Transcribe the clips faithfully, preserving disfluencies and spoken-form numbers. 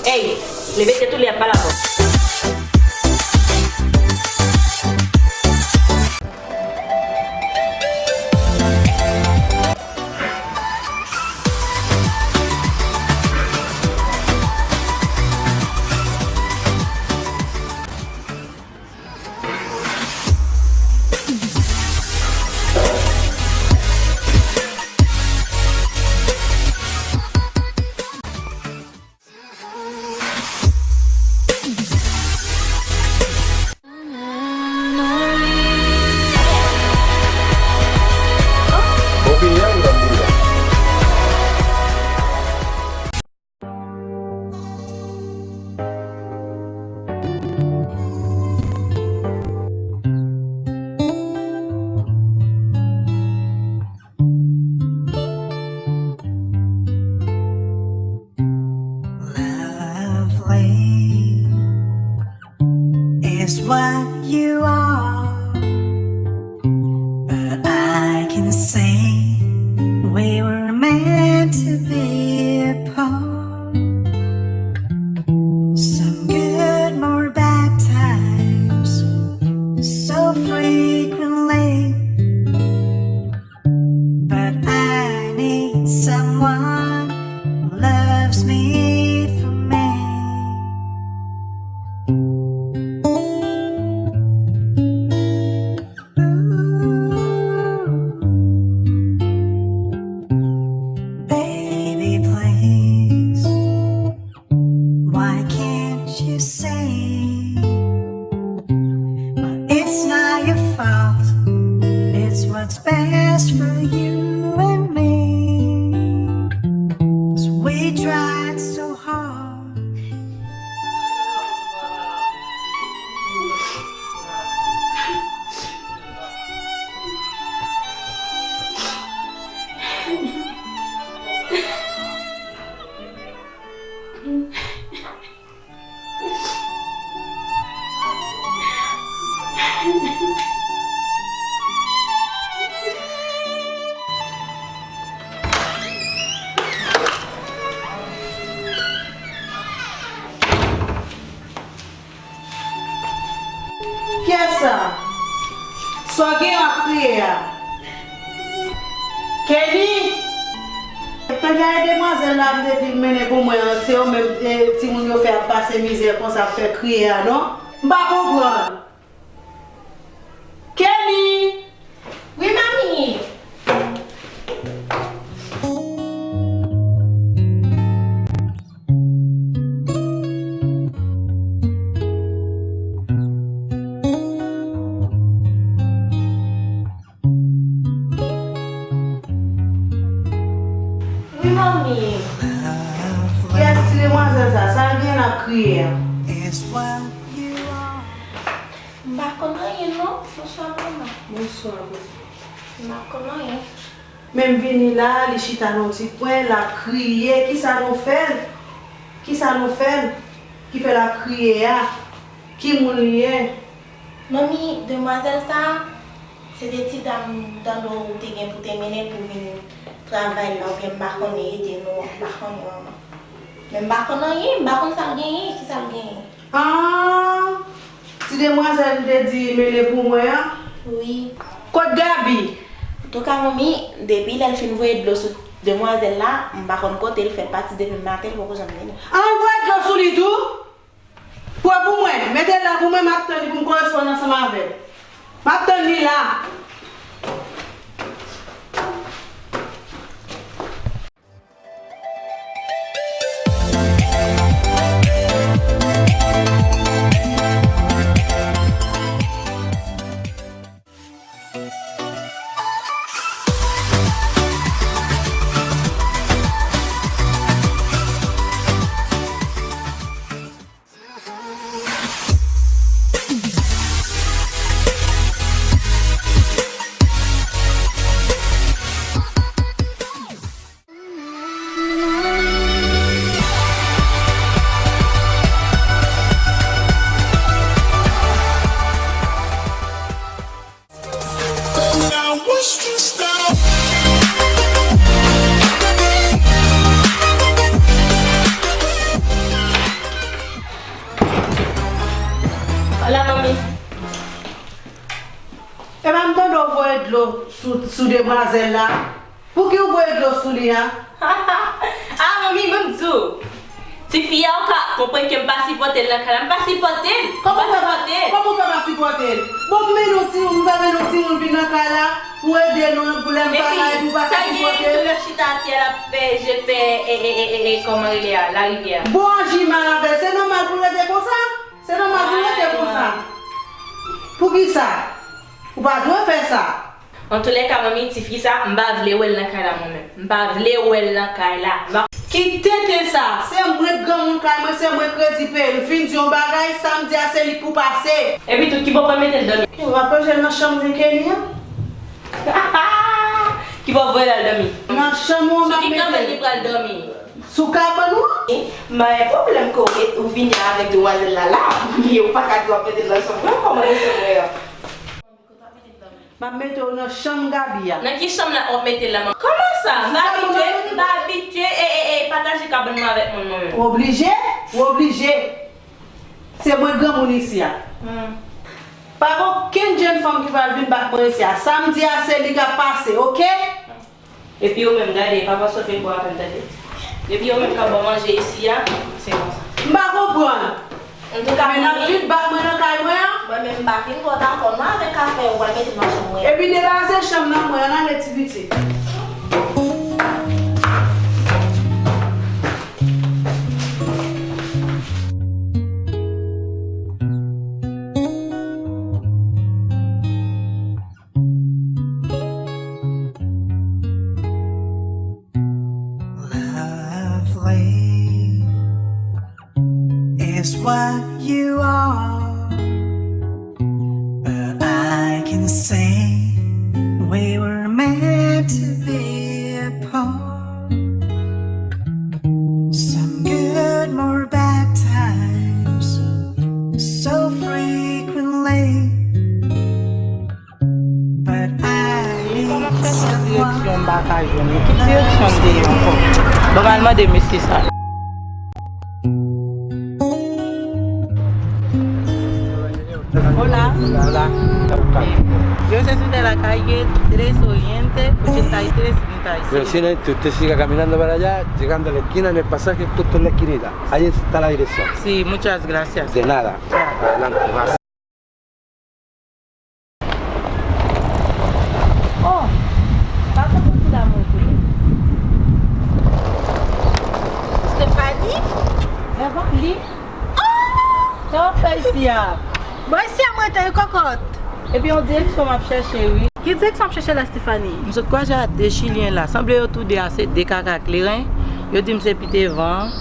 Ey, leve tèt ou, li ap pale avè w. Lovely is what you are, but I can say we were meant to be apart. Some good, more bad times, so frequently. But I need someone who loves me for me. Ooh, baby, please. Why can't you say? But it's not your fault. It's what's best for you and me. 'Cause we tried so hard. Kiyès sa? Sa w gen w ap kriye a? Kenny? Tande a demwazèl la m te di l mennen pou mwen an, se yo menm, e, timoun yo fè ap pase mizè konsa ap fè kriye a non? M pa konprann. Kenny! Wi, manmi! Wi, manmi. Kiyès ti demwazèl sa? Sa l gen l ap kriye a? M pa konn anyen non. Bonswa, manman. Bonswa, bonswa. M pa konn anyen. Men m vini la, li chita nan yon ti kwen, l ap kriye. Kisa nou fè l? Kisa nou fè l? Ki fè l ap kriye a? Ki moun li ye? Manmi, demwazèl sa, se te ti dam m tande w te gen pou te mennen pou vin travay la, oubyen m pa konnen ede nou, m pa konnen manman. Men m pa konn anyen, m pa konn sa l genyen, kisa l genyen. Ah, ti demwazèl m te di mennen pou mwen an? Wi. Kot Gaby? Antouka, manmi, depi lè l fin voye dlo sou demwazèl la, m pa konn kote l fè l pati depi maten, l poko janm vini. Ah, l voye dlo sou li tou? Pran pou mwen, mete l la pou mwen, m ap tann li pou m koresponn ansanm avè l. M ap tann li la. Epa m tande w voye dlo sou, sou demwazèl la. Pouki w voye dlo sou li a? Ah, manmi, ban m di w. Tifi a, ou ka konprann ke m pa sipòte l nan kay la. M pa sipòte l. M pa sipòte l. Kòman w fè pa sipòte l? Bon, m mennen yon timoun, m fè mennen yon timoun vin nan kay la pou ede nou, pou lè m pa la, epi w pa ka sipòte l. Epi, sa gen tou lè chita atè a, l ap fè je fè, e, e, e, e, e, kòman rele a, larivyè a. Bon, Jima, se nòmal pou l rete konsa? Se nòmal pou l rete konsa. Poukisa? Ou pa dwe fè sa. Antoulèka, manmi, tifi sa, m pa vle wè l nan kay la mwen menm. M pa vle wè l nan kay la. M pa... Ki tenten sa? Se mwen k granmoun kay mwen, se mwen k kredi peye l. M fin di yon bagay, sa m di a se li k pou pase. Epi tou, ki bò w pral mete l dòmi? Ki w ap plonje l nan chanm Kenny an? Ki bò w voye l al dòmi? Nan chanm ou m ap mete l. Sou ki kabann li pral dòmi? Sou kabann ou an? M pa gen pwoblèm ke w met, ou vini avèk demwazèl la la, men ou pa ka di w ap mete l nan chanm mwen, kòman nan chanm mwen an? M ap mete w nan chanm Gaby a. Nan ki chanm la w ap mete l la, manmi? Kòman sa? M pa abitye, m pa abitye, e, e, e, pataje kabann mwen avèk moun mwen menm. Ou oblije? Ou oblije. Se mwen granmoun isi a. Hmm. Pa gen okenn jèn fanm ki pral vin bat mwen isi a. Sa m di a, se li k ap pase, oke? Epi ou menm, gade, e pa paske w fin bwè a fè m tande. Depi ou menm k ap ban manje isi a, se konsa. M pa konprann. Antouka, men n ap vin bat mwen nan kay mwen an? Mwen menm, m pa fin twò dakò non avèk afè ou pral mete m nan chanm mwen. Epi debake chanm nan mwen an, ale ti pitit. Lovely is what you are, but I can say we were meant to be apart. Some good, more bad times, so frequently. But I need someone. Direksyon m pa ka jwenn li. Ki direksyon m te ye ankò? Bon, m al mande mesye sa. Hola. Hola, hola. Yo se sou de la calle Tres Oriente, ochenta y tres, setenta y seis. Pero si no, tú te sigas caminando para allá, llegando a la esquina, en el pasaje, justo en la esquinita. Ahí está la dirección. Sí, muchas gracias. De nada. Ya. Adelante, más. Oh, sa se pou ti dam mwen tou. Stephanie? Evan li? Oh! Sa w ap fè isi a? Bon, isi a mwen te kòkòt. Epi yon direksyon m ap chèche, wi. Ki direksyon w ap chèche la, Stephanie? M sot kwaze a de Chilyen la. Sanble yo tou de a se de kaka kleren. Yo di m se Pitevan,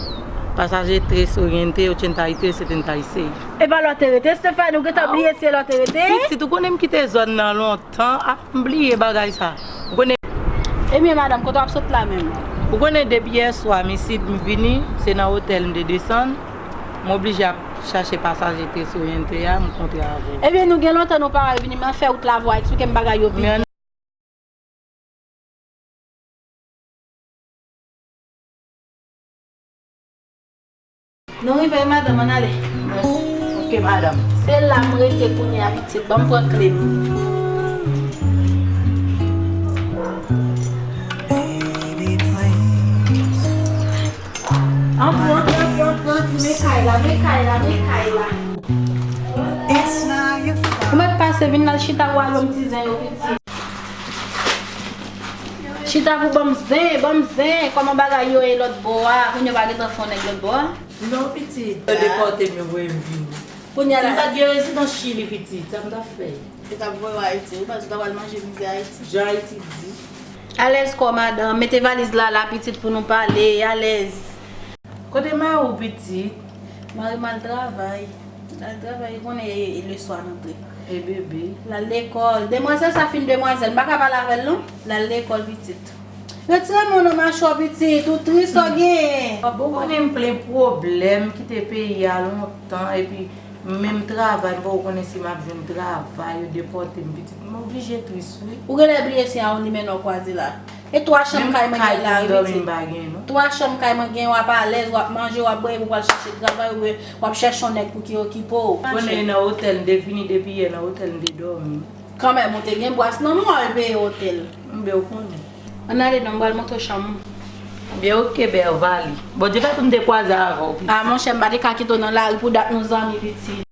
pasaje Tres Oriente, ochenta y tres, setenta y seis. E pa la w te rete, Stephanie, ou gentan bliye se la w te rete? Pitit, ou konnen m kite zòn nan lontan. Ah, m bliye bagay sa. Ou konnen. Ebyen, madanm, kote w ap sot la menm? Ou konnen depi yèswa, m isit, m vini, se nan otèl m te desann. M oblije ap chache pasaje Tres Oriente a, m kontre avè w. Ebyen, nou gen lontan nou pa wè vini, men fè wout la avè w, eksplike m bagay yo pi byen. Nou rive wi, madanm, ann ale. Ok, madanm. Se la m rete kounye a, pitit. Ban m pran kle m. Antre, antre, antre, antre, antre. Men kay la, men kay la, men kay la. Ou mèt pase, vin nan chita, ou al ban m ti zen yo, pitit. Chita pou ban m zen, ban m zen. Kòman bagay yo ye lòt bò a? Moun yo pa gentan fè yon nèg lòt bò a? Non, pitit. Yo depòte m, yo voye m vini. Kounye a la. Si m pa t gen rezidans Chili, pitit, sa m t ap fè? Yo t ap voye w Ayiti, wi, paske w ta pral manje mizè Ayiti. Jan Ayiti di. Alèz kò, madanm. Mete valiz la, la, pitit, pou nou pale. Alèz. Kote mari w, pitit? Mari m al travay. L al travay, ou konnen e, e leswa n antre. E bebe? L al lekòl. Demwazèl sa fin demwazèl. M pa ka pale avè l, non. L al lekòl, pitit. Retire men w nan machwa w, pitit. Ou tris, sa w genyen? Bon, ou konnen m plen pwoblèm, m kite peyi a lontan, epi menm travay, m poko konnen si m ap jwenn travay, yo depòte m, pitit. M oblije tris, wi. Ou genlè bliye se a yon limenè w kwaze la. E twa chanm kay mwen gen la, wi, pitit. Twa chanm kay mwen gen, w ap alèz, w ap manje, w ap bwè, epi w pral chèche travay, oubyen w ap chèche yon nèg pou ki okipe w. Konnen nan otèl, m te vini depi yè, nan otèl m te dòmi. Kanmenm, ou te gen bras nan men w al peye otèl. Byen, ou konnen. Ann ale non, m pral montre w chanm ou. Byen, oke, Bèva li. Bondye fè pou m te kwaze avè w, pitit. A, monchè, m pa te ka kite w nan lari pou dat nou zanmi, pitit.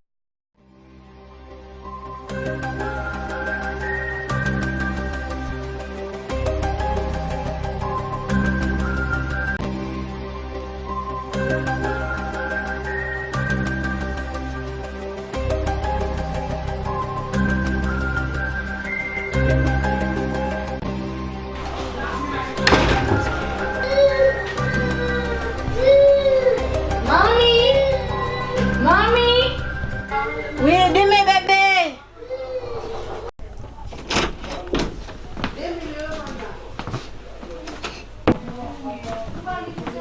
Manmi! Manmi! Wi, demen, bebe!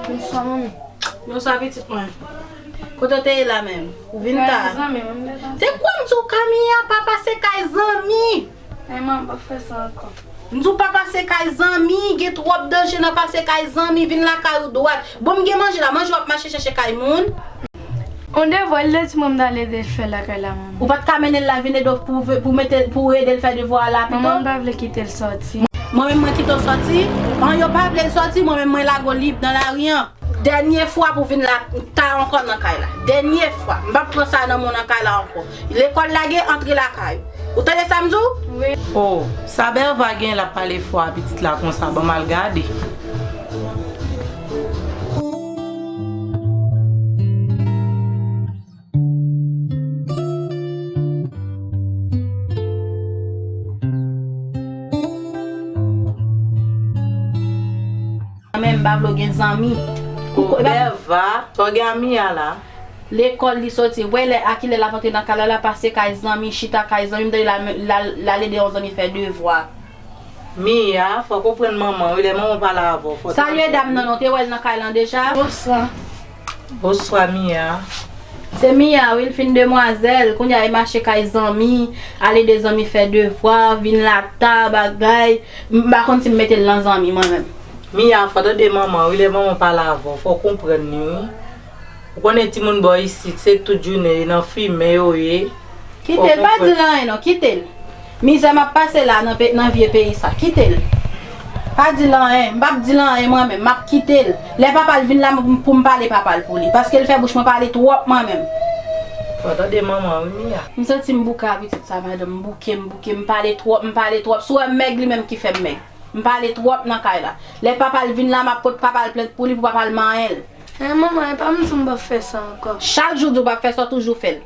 Bonswa, manmi. Bonswa, pitit mwen. Kote w te ye la menm? Ou vin ta. Kay zanmi, manmi, m te ta. Te kwè m di w Kamiya pa pase kay zanmi? Ay, manmi, pa fè sa ankò. M di w pa pase kay zanmi, gen twòp danje nan pase kay zanmi, vin lakay ou dwat. Bon, m gen manje la, manje w ap mache chèche kay moun. On devwa, li te di mwen m t al ede l fè lakay la, manmi. Ou pa t ka mennen l la vin ede w pou, pou mete, pou ede l fè devwa a la pito? Manman, m pa vle kite l sòti. Mwen menm mwen kite w sòti? An, yo pa vle l sòti, mwen menm mwen lage w lib nan lari an. Dènye fwa pou vin la ta ankò nan kay la. Dènye fwa. M p ap pran sa nan men w nan kay la ankò. Lekòl lage, antre lakay ou. Ou tande sa m di w? Wi. Oh, sa Bèva gen l ap pale fò a pitit la konsa, ban m al gade. Mwen menm m pa vle w gen zanmi. Ou ko-, e pa Bèva, sa w gen a Miya la? Lekòl li soti. Wè lè a kilè l ap antre nan kay la, l ap pase kay zanmi, chita kay zanmi, m tande l al, l al, l al ede yon zanmi fè devwa. Miya, fò w konprann manman wi, lè manman w pale avè w, fò w tande. Salye dam nan non, te wè l nan kay lan deja? Bonswa. Bonswa, Miya. Se Miya, wi, l fin demwazèl. Kounye a, e mache kay zanmi, al ede zanmi fè devwa, vin la ta, bagay. M pa konn si m mete l nan zanmi, mwen menm. Miya, fò w tande manman, wi, lè manman w pale avè w, fò w konprann li, wi. Ou konnen timoun bò isit, se tout jounen, nan fimen yo ye. Kite l, pa di l anyen non, kite l. Mizè m ap pase la nan pe-, nan vye peyi sa, kite l. Pa di l anyen, m p ap di l anyen mwen menm, m ap kite l. Lè papa l vin la, m, pou m pale papa l pou li, paske l fè bouch mwen pale twòp mwen menm. Fò tande manman wi, Miya. M santi m bouke a pitit sa, madanm, m bouke, m bouke, m pale twòp, m pale twòp. Si w wè m mèg, li menm ki fè m mèg. M pale twòp nan kay la. Lè papa l vin la, m ap pot papa l plent pou li, pou papa l manyen l. Eh, manman, e pa m di w m p ap fè sa ankò. Chak jou w di w p ap fè sa, w toujou fè l.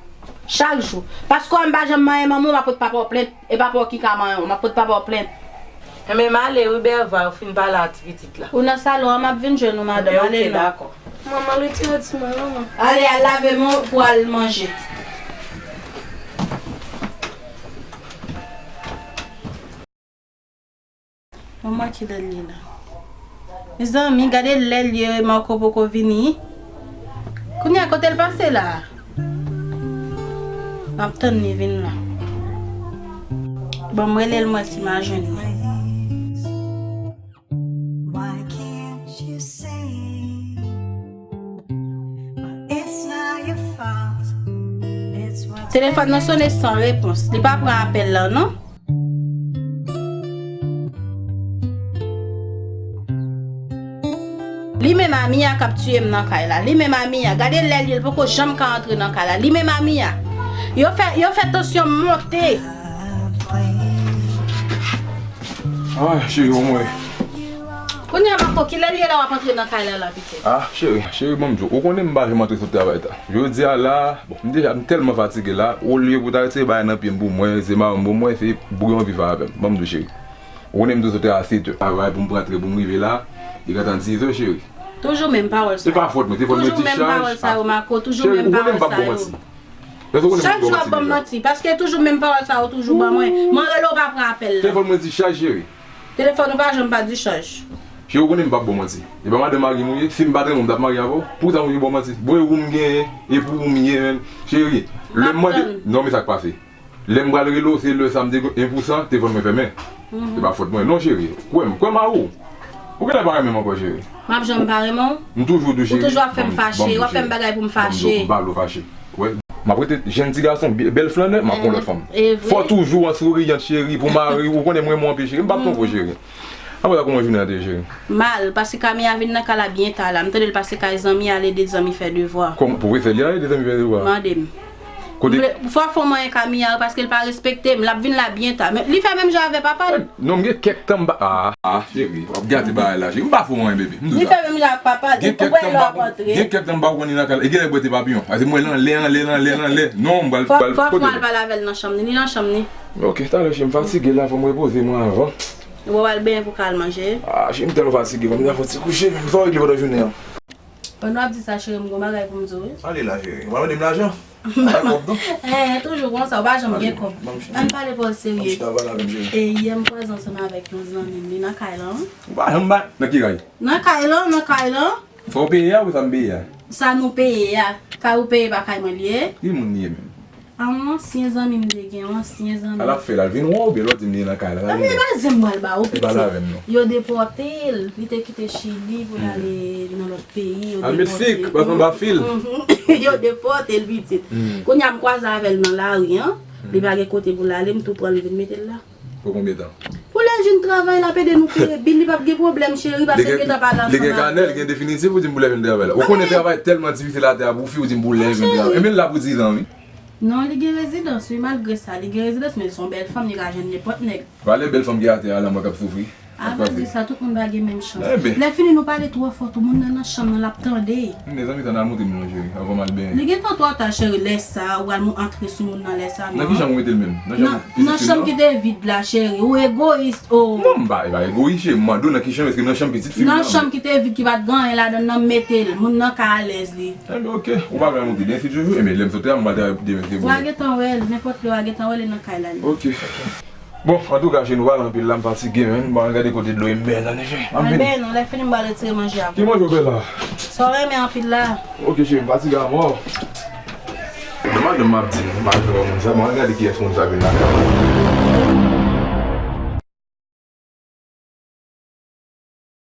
Chak jou. Paske w wè m pa janm manyen manman w, m ap pot papa w plent, e papa w ki ka manyen w, m ap pot papa w plent. Enben, m ale wi, Bèva, ou fin pale a ti pitit la. Ou nan salon an, m ap vin jwenn ou, madanm, ale non. Enben, oke, dakò. Manman, retire ti mwen, manman. Ale, al lave men w pou al manje. Manman, kilè l ye la? Mezanmi, gade lè l ye, Marco poko vini. Kounye a, kote l pase la? M ap tann li vin la. Bon, m rele l, m wè si m a jwenn li. Telefòn nan sonnen san repons. Li pa pran apèl la, non? Li menm a Miya k ap tiye m nan kay la. Li menm a Miya. Gade lè l ye, l poko janm ka antre nan kay la. Li menm a Miya. Yo fè, yo fè tansyon m monte. Ah, cheri, bon mwen. Kounye a, Marco, kilè l ye la w ap antre nan kay la, la, pitit? Ah, cheri, cheri, ban m di w, ou konnen m pa janm antre sot travay ta. Jodi a la, bon, m deja, m tèlman fatige la, olye pou ta retire bagay nan pye m pou mwen, se maron m pou mwen, se bouyon viv avè m. Ban m di w, cheri. Ou konnen m toujou sot a sèt è travay pou m rantre, pou m rive la, li gentan diz è, cheri. Toujou menm pawòl sa yo. Se pa fòt mwen, telefòn mwen di chaj. Toujou menm pawòl sa yo, Marco, toujou menm pawòl sa yo. Cheri, ou konnen m p ap ba w manti. Èske ou konnen m ap ba w manti deja? Chak jou w ap ban m manti, paske toujou menm pawòl sa yo toujou ban mwen. Mwen rele w pa pran apèl la. Telefòn mwen di chaj, cheri. Telefòn ou pa janm pa di chaj. Cheri, ou konnen m p ap ba w manti. E pa madanm mari m ou ye, si m pa t renmen w m t ap marye avè w. Poukisa ou toujou ba w manti? Bon, e ou m genyen, e pou ou m ye menm. Cheri, lè m mande, non, men sa k pase. Lè m pral rele w, se lè sa m te gen en pou san, telefòn mwen fèmen. Se pa fòt mwen. Non, cheri. Kwè m, kwè m a ou. Ou genlè pa renmen m ankò, cheri. M ap janm pa renmen w? M toujou di w, cheri. Ou toujou ap fè m fache, w ap fè m bagay pou m fache. M pa vle w fache. Wè. M ap rete jèn ti gason, bèl flannè, m ap pran lòt fanm. Fò toujou an souriyan, cheri, pou mari, ou konnen m renmen w anpil, cheri. M p ap twonpe w, cheri. Apre sa, kòman jounen an te ye, cheri? Mal, paske Camilla vin nan kay la byen ta la. M tande l pase kay zanmi, al ede zanmi fè devwa. Kòman, pou vre, se li al ede zanmi fè devwa? Mande m. Kote? Fò fè mwen Camilla, paske l pa respekte m. L ap vin la byen ta. Men, li fè menm jan avè papa l. Non, m gen kèk tan m pa. Ah, ah, cheri, w ap gate bagay la, cheri. M pa fè w anyen, bebe. M di w sa. Li fè menm jan ak papa l. Gen kèk tan m pa, gen kèk tan m pa konn li nan kay la. E gen lè bwete papiyon. Ase mwen l anlè, anlè, anlè, anlè. Non, m pral, pral kote l. Fò, fò al pale avè l nan chanm ni. Li nan chanm ni. Ok, talè, cheri, m fatige la, fò m repoze mwen avan. Ou pral benyen pou ka al manje? Ah, cheri, m tèlman fatige, ban m fè yon ti kouche, m fè w regle pandan jounen an. Pandan w ap di sa, cheri, m gon bagay pou m di w, wi. Ale la, cheri. Ou pa mande m lajan? Bay kòb, non? Eh, toujou konsa, ou pa janm gen kòb. Ann pale pa w serye. Ban m chita pale avè m, cheri. E yè m kwaze ansanm avèk yon zanmi m, li nan kay lan, wi. Ou pa janm bay. Nan ki kay? Nan kay lan, nan kay lan. Sa w peye a ou sa m peye a? Sa nou peye a. Kay ou peye pa kay mwen li ye? Ki moun li ye menm? A yon ansyen zanmi m te gen, yon ansyen zanmi. Sa l ap fè la, l vin wè w oubyen lè w di m li nan kay la? Sa l vin fè? Ebyen, pa di m pral ba ou, pitit. Li pale avè m, non. Yo depòte l. Li te kite Chili pou l ale nan lòt peyi. Yo depòte l. Al met sik, pa sanba fil. Yo depòte l, pitit. Kounye a, m kwaze avè l nan lari an. Li pa gen kote pou l ale, m tou pran l vin mete l la. Pou konbyen tan? Pou lè l jwenn travay, l ap ede nou peye bil, li p ap gen pwoblèm, cheri, paske l gentan pale ansanm avè l. Li gen kanè, li gen definitif, ou di m pou lè l jwenn travay la. Ou konnen travay tèlman difisil atè a pou fi, ou di m pou lè l jwenn travay. Ebyen, l la pou diz an, wi. Non, li gen rezidans, wi, malgre sa, li gen rezidans, men l se yon bèl fanm, li ka jwenn nenpòt nèg. Pale bèl fanm ki atè a la, mwen k ap soufri. Avan di sa, tout moun pa gen menm chans. Lè fini, nou pale twò fò tou, moun nan nan chanm nan, l ap tande. Mezanmi, tann al montre m non, cheri, avan m al benyen. Li gentan twò ta, cheri, lè sa, ou al antre sou moun nan lè sa, non. Nan ki chanm ou mete l menm? Nan chanm pitit fi m nan? Nan chanm ki te vid la, cheri, ou egoyis, o. Non, m pa, e pa egoyis, cheri, m mande w nan ki chanm, èske nan chanm pitit fi m nan? Nan chanm ki te vid, ki pa t gen anyen ladan l nan, m mete l, moun nan ka alèz li. Enben, ok, ou pa vle al montre l, ensi toujou, enben, lè m sot la, m pral travay demen, se bon. W a gentan wè l, nenpòt lè w a gentan wè l, e nan kay la li ye. Ok. Bon, antouka, cheri, nou pale anpil la, m fatige, menn. Bon, al gade kote dlo e m benyen, tande, cheri. M ap vini. Al benyen non, lè fini m pral retire manje a pou ou. Ki manje w fè la? Sa w renmen anpil la. Ok, cheri, m fatige amò. Madanm m ap di m, m al jwenn moun sa, bon, al gade kiyès moun sa vin lakay mwen.